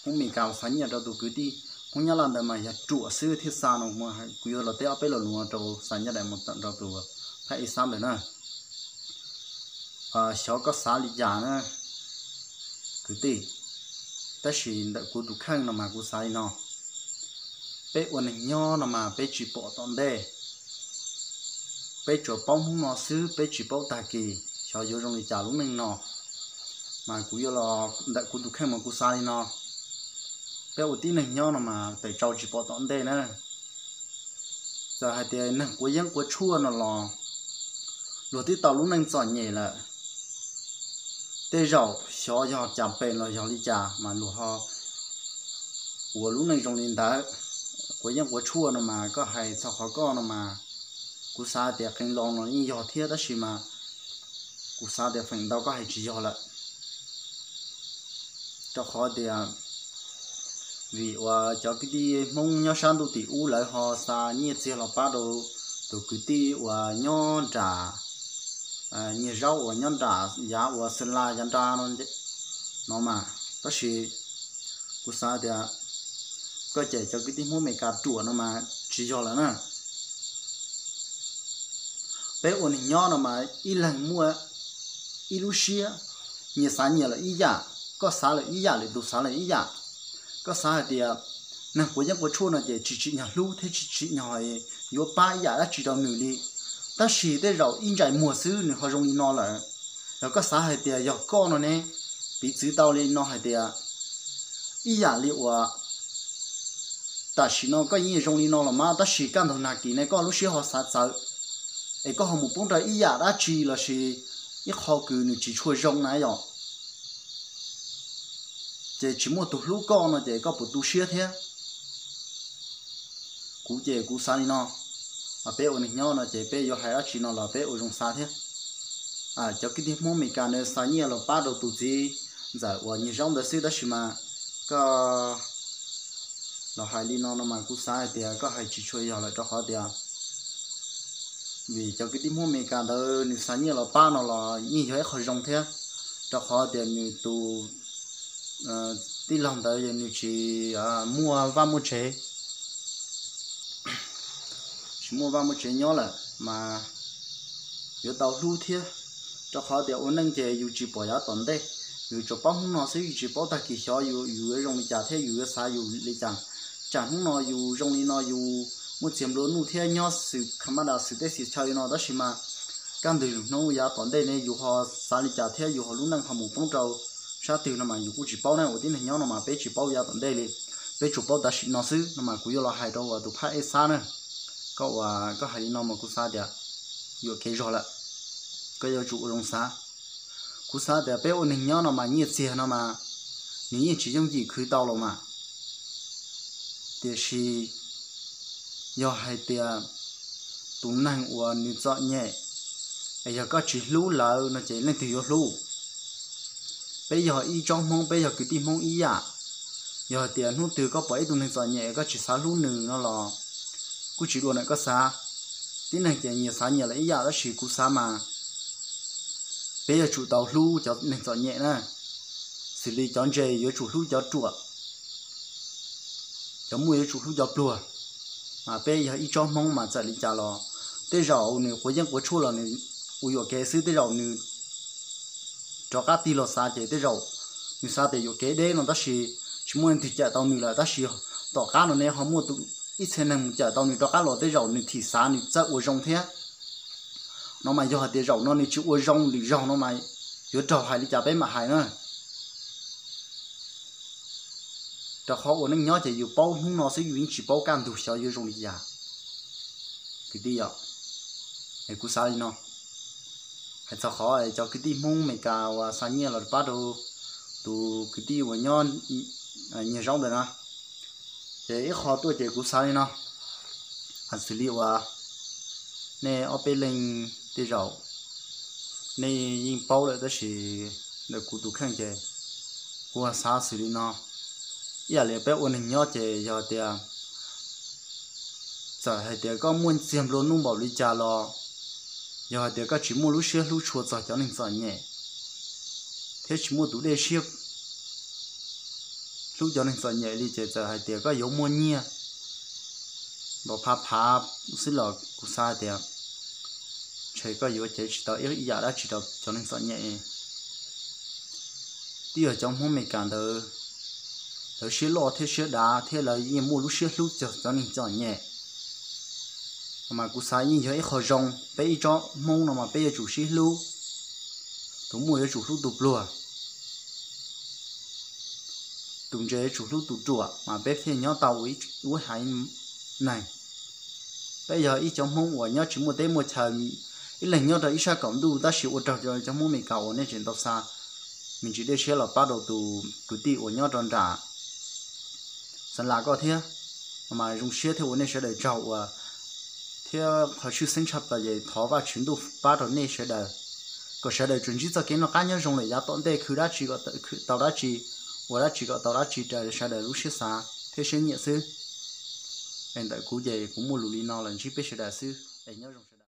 Hmoob Amelikas uas xa nyiaj rau tus kwv tij Hmoob Nyab Laj ntawd mas yog ruam xwb thiaj xa no. Kuv yuav los teb ob peb lo lus rau xa nyiaj daim mus rau tus phab ib xab ntawd na. Xyov koj xav li cas na kwv tij, tab sis ntawm kuv tus kheej no mas kuv xav li no. Peb ua neeg nyob no mas peb tsis pom tom ntej, peb tsuas paub hnub no xwb, peb tsis paub tag kis xyov yuav zoo li cas lub neej no. Mas kuv yuav los ntawm kuv tus kheej mas kuv xav li no. Peb ua tib neeg nyob no mas tawm tsau tsis pom tom ntej na. Txawm hais tias neeg quav yeeb quav tshuaj no los luag twb tau lub neej txom nyem lawm. Tej zaum xyov yog cas pem los yog li cas mas luag ho ua lub neej zoo li ntawd. Quav yeeb quav tshuaj no mas koj hais txog qhov koj no mas kuv xav tias qee lo no yeej yog thiab, tab sis mas kuv xav tias feem ntau koj hais tsis yog lawm. Rau qhov tias vim uas cov kwv tij Hmoob nyob sab ntuj tim ub lawv ho xa nyiaj txiag los pab rau tus kwv tij uas nyob nram, nyiag zaub uas nyob nram yav uas Xeem Las yav nrab no mas, tab sis kuv xav tias koj cem cov kwv tij Hmoob Amelikas ruam no mas tsis yog lawm na. Peb ua neeg nyob no mas ib leeg muaj ib lub siab, nyias xav nyias lawm ib yam, koj xav lawm ib yam, lwm tus xav lawm ib yam. Koj xav hais tias neeg quav yeeb quav tshuaj no ces tsis tsim nyog hlub thiab tsis tsim nyog yuav pab ib yam dab tsi rau nws li. Tab sis tej zaum ib ntsais muag xwb nws ho zoo li no lawm. Yog koj xav hais tias yog koj no ne, piv txwv tau li no hais tias ib yam li uas tam sim no koj yeej zoo li no los mas tab sis kaj ntug nag kis ne koj lub siab ho xav txawv, es koj ho mus poob rau ib yam dab tsi lossis ib qho kws nws tsis tshua zoo na yom, ces tsis muaj tus hlub koj no ces koj puas tu siab thiab? Kuv ces kuv xav li no, peb ua neeg nyob no ces peb yuav hais dab tsi no los peb ua zoo xav thiab. Cov kwv tij Hmoob Amelikas ntawd xa nyiaj los pab rau tus txiv ntxawm uas nyiag zaub ntawd xwb, tab sis mas koj los hais li no no mas kuv xav hais tias koj hais tsis tshua yog lawm, rau qhov tias vim cov kwv tij Hmoob Amelikas ntawd nws xa nyiaj los pab no los yeej yog ib qho zoo thiab, rau qhov tias nws tus tij laug ntawd nws tsis muaj vaj muaj tsev, tsis muaj vaj muaj tsev nyob lawm mas yuav tau hlub thiab, rau qhov tias ua neej ces yus tsis pom yav tom ntej, yus tsuas paub hnub no xwb, yus tsis paub tag kis xyov yus yuav zoo li cas thiab yus yuav xav yus li cas. Tsam hnub no yus zoo li no, yus muaj txiag nplua nuj thiab nyob xwm kha mab das xwm teb xwm chaw li no, tab sis mas kaj ntug lwm hnub yav tom ntej ne yus ho xav li cas thiab yus ho lub neej ho mus poob rau sab twg no mas yus kuj tsis paub na. Ua tib neeg nyob no mas peb tsis paub yav tom ntej li, peb tsuas paub tam sim no xwb no mas kuv yuav los hais rau uas tus phab ej xab na. Koj uas koj hais li no mas kuv xav tias yuam kev zog lawm, koj yuav tsum ua zoo xav. Kuv xav tias peb ua neeg nyob no mas nyiaj txiag no mas nws yeej tsis yooj yim khwv tau los mas, tiam sis yog hais tias tus neeg uas nws txom nyem, es yog koj tsis hlub lawv no ces leej twg yuav hlub? Peb yog ib tsob Hmoob, peb yog kwv tij Hmoob ib yam. Yog hais tias hnub twg koj pom ib tug neeg txom nyem koj tsis xav hlub nws no los kuj tsis dua ntawm koj xav. Tib neeg ces nyias xav nyias lawm ib yam, tab sis kuv xav mas peb yuav tsum tau hlub cov neeg txom nyem na. Xws li cov ntse yuav tsum hlub cov ruam, cov muaj yuav tsum hlub cov pluag. Mas peb yog ib tsob Hmoob mas txawm li cas los tej zaum nws quav yeeb quav tshuaj los nws ua yuam kev xwb, tej zaum nws rov qab tig los xav ces tej zaum nws xav tias yuam kev deb no tab sis tsis muaj leej twg cawm tau nws lawm, tab sis tom qab no ne ho muaj ib txhia neeg mus cawm tau nws rov qab los, tej zaum nws thim xav nws txawj ua zoo thiab. No mas yog hais tias zaum no nws tsis ua zoo lwm zaug no mas yuav raug hais li cas peb mam hais na. Rau qhov ua neej nyob ces yus paub hnub no xwb, yus yeej tsis paub kaj ntug xyov yuav zoo li cas. Kwv tij, kuv xav li no, hais txog qhov cov kwv tij Hmoob Amelikas uas xa nyiaj los pab rau tus kwv tij uas nyob nyiag zaub ntawd na, ces ib qho tuaj ces kuv xav li no, xws li uas nej ob peb leeg tej zaum nej yeej paub lawm, tab sis ntawm kuv tus kheej ces kuv xav xws li no. Ib yam li peb ua neeg nyob ces yog tias txawm hais tias koj muaj txiag nplua nuj npaum li cas los, yog hais tias koj tsis muaj lub siab hlub tshua txog cov neeg txom nyem thiab tsis muaj tus dej siab hlub cov neeg txom nyem li ces txawm hais tias koj yuav muaj nyiaj npaum phav phav xwb los kuv xav tias ntshe koj yuav cev tsis tau ib yam dab tsi rau cov neeg txom nyem. Twb yog cov Hmoob Amelikas ntawd, lawv siab loj thiab siab dav thiab lawv yeej muaj lub siab hlub cov neeg txom nyem. Mas kuv xav yeej yog ib qho zoo, peb ib tsob Hmoob no mas peb yuav tsum sib hlub, tus muaj yuav tsum hlub tus pluag, tus ntse yuav tsum hlub tus ruam mas peb thiaj nyob tau ua ib haiv neeg. Peb yog ib cov Hmoob uas nyob tsis muaj teb muaj chaw, ib leeg nyob rau ib sab kaum ntuj tab sis ua raug cov Hmoob Amelikas uas nej tseem tau xa me ntsis dej siab los pab rau tus kwv tij uas nyob rau nram Xeev Las ko thiab. Mas zoo siab thiab ua nej sawv daws tsaug uas thiab qhov tshwj xeeb tshaj plaws ces thov Vajtswv ntuj pab rau nej sawv daws, kom sawv daws tsuas ntsib txoj kev noj qab nyob zoo lawm yav tom ntej khwv dab tsi kom tau dab tsi, ua dab tsi kom tau dab tsi raws sawv daws lub siab xav thiab siab nyiam xwb. Es ntawm kuv ces kuv muaj lus li no los ntsib peb sawv daws xwb es nyob zoo sawv daws.